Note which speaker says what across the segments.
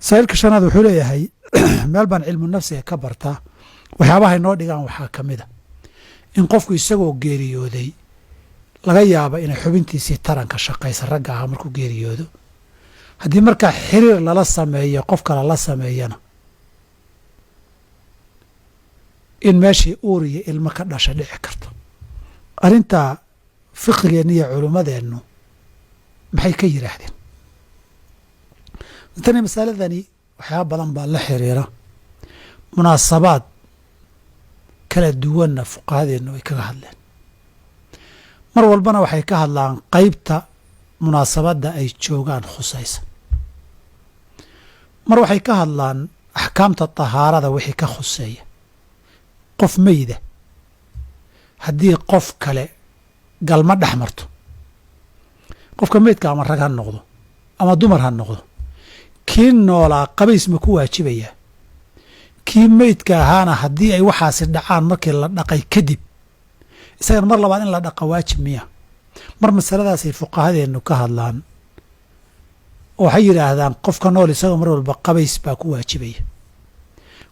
Speaker 1: Saa'ilka shanaad wuxuu leeyahay, meel baan cilmu nafsiga ka bartaa, waxyaabaha inoo dhigaan waxaa ka mid a in qofku isagoo geeriyooday laga yaaba inay xubintiisii taranka shaqaysa ragga ahaa markuu geeriyoodo, haddii markaa xiriir lala sameeyo qof kale la sameeyana in meeshii uur iyo ilmo ka dhasha dhici karto. Arrintaa fiqigeenna iyo culummadeennu maxay ka yidhaahdeen? Tani masaladani waxyaaba badan baa la xiriira, munaasabaad kala duwanna fuqahadeennu ay kaga hadleen. Mar walbana waxay ka hadlaan qeybta munaasabadda ay joogaan khusaysa. Mar waxay ka hadlaan axkaamta tahaarada wixii ka khuseeya. Qof meyda haddii qof kale galma dhex marto, qofka meydka ama rag ha noqdo ama dumar ha noqdo, kii noolaa qabays ma ku waajibayaa? Kii meydka ahaana haddii ay waxaasi dhacaan markii la dhaqay kadib, isagana mar labaad in la dhaqa waajib miya? Mar masaladaasay fuqahadeennu ka hadlaan oo waxay yidhaahdaan qofka nool isagoo mar walba qabays baa ku waajibaya.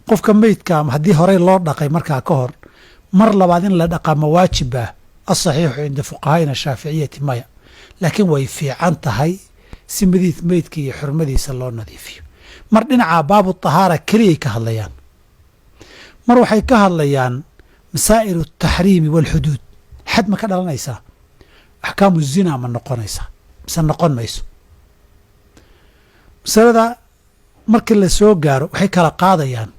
Speaker 1: Qofka meydka haddii horey loo dhaqay markaa ka hor, mar labaad in la dhaqa ma waajibbaa? Asaxiixu cinda fuqahaa'ina shaaficiyati maya, laakiin way fiican tahay si madiid meydka iyo xurmadiisa loo nadiifiyo. Mar dhinaca baabu tahaara keliyay ka hadlayaan. Mar waxay ka hadlayaan masaa'il ataxriimi waalxuduud. Xad ma ka dhalanaysaa? Axkaamu zina ma noqonaysaa mise noqon mayso? Masalada markii la soo gaaro waxay kala qaadayaan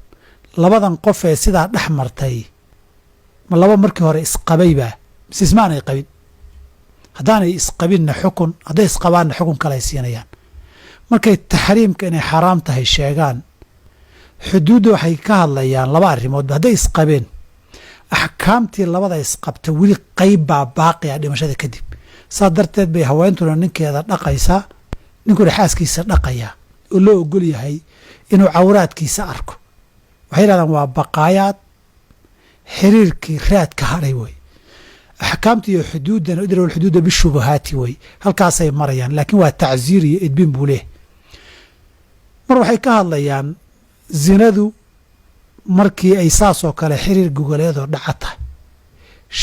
Speaker 1: labadan qof ee sidaa dhex martay, ma laba markii hore isqabaybaa mise ismaanay qabin? Haddaanay isqabinna xukun, hadday isqabaanna xukun kale ay siinayaan. Markay taxriimka inay xaaraam tahay sheegaan, xuduudda waxay ka hadlayaan laba arrimoodba. Hadday isqabeen, axkaamtii labada isqabta weli qayb baa baaqi ah dhimashada kadib. Saas darteed bay haweentuna ninkeeda dhaqaysaa, ninkuna xaaskiisa dhaqayaa, oo loo ogol yahay inuu cawraadkiisa arko. Waxay yidhahdaan waa baqaayaad xiriirkii raadka hadhay wey. Axkaamta iyo xuduuddana idra alxuduuda bishubuhaati wey, halkaasay marayaan, laakiin waa tacsiir iyo edbin buu leehay. Mar waxay ka hadlayaan zinadu markii ay saasoo kale xiriir gogoleedoo dhaca tahay,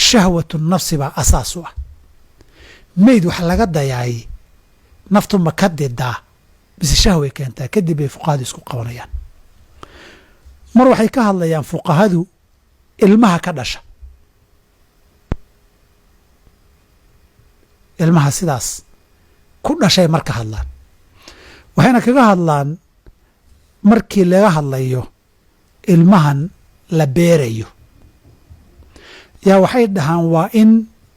Speaker 1: shahwatu nafsi baa asaas u ah. Meyd wax laga dayaay naftu ma ka didaa mise shahway keentaa? Kadib bay fuqahadu isku qabanayaan. Mar waxay ka hadlayaan fuqahadu ilmaha ka dhasha, ilmaha sidaas ku dhashay marka hadlaan, waxayna kaga hadlaan markii laga hadlayo ilmahan la beerayo, yaa waxay dhahaan waa in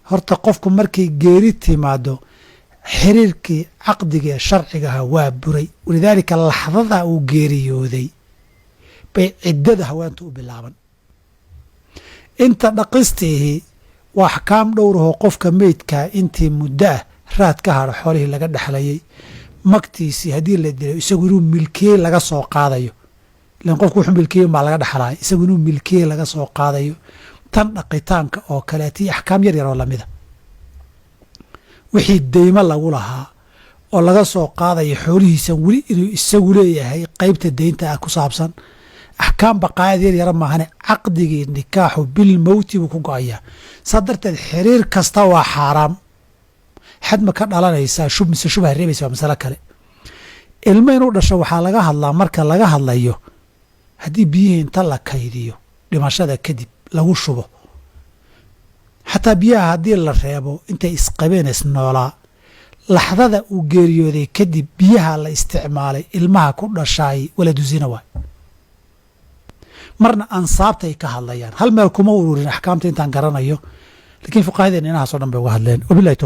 Speaker 1: horta qofku markay geeri timaado xiriirkii caqdiga ee sharcigaha waa buray. Walidaalika laxdada uu geeriyooday bay ciddada haweentu u bilaaban. Inta dhaqistiihi waa axkaam dhowrahoo qofka meydkaa intii muddo ah raad ka hadho, xoolihii laga dhexlayay, magtiisii haddii la dilo isagu inuu milkiyey laga soo qaadayo, ilan qofku wuxuu milkiyey baa laga dhexlaaya, isagu inuu milkiyey laga soo qaadayo, tan dhaqitaanka oo kaleetii axkaam yar yar oo lamida, wixii deymo lagu lahaa oo laga soo qaadayo xoolihiisa weli inuu isagu leeyahay qeybta deynta ah ku saabsan, axkaam baqaayad yar yara maahane caqdigii nikaaxu bilmowti buu ku go-ayaa. Saa darteed xiriir kasta waa xaaraam. Xad ma ka dhalanaysaa shub mise shubha reebaysa waa masalo kale. Ilmo inuu dhasho waxaa laga hadlaa marka laga hadlayo haddii biyihii inta la kaydiyo dhimashada kadib lagu shubo, xataa biyaha haddii la reebo intay isqabeen isnoolaa, laxdada uu geeriyooday kadib biyaha la isticmaalay ilmaha ku dhashaay waladu zina waay. Marna ansaabtay ka hadlayaan, hal meel kuma ururin axkaamta intaan garanayo, lakiin fuqahadeena inahaas o dhan bay uga hadleen. Wabillahi towfiq.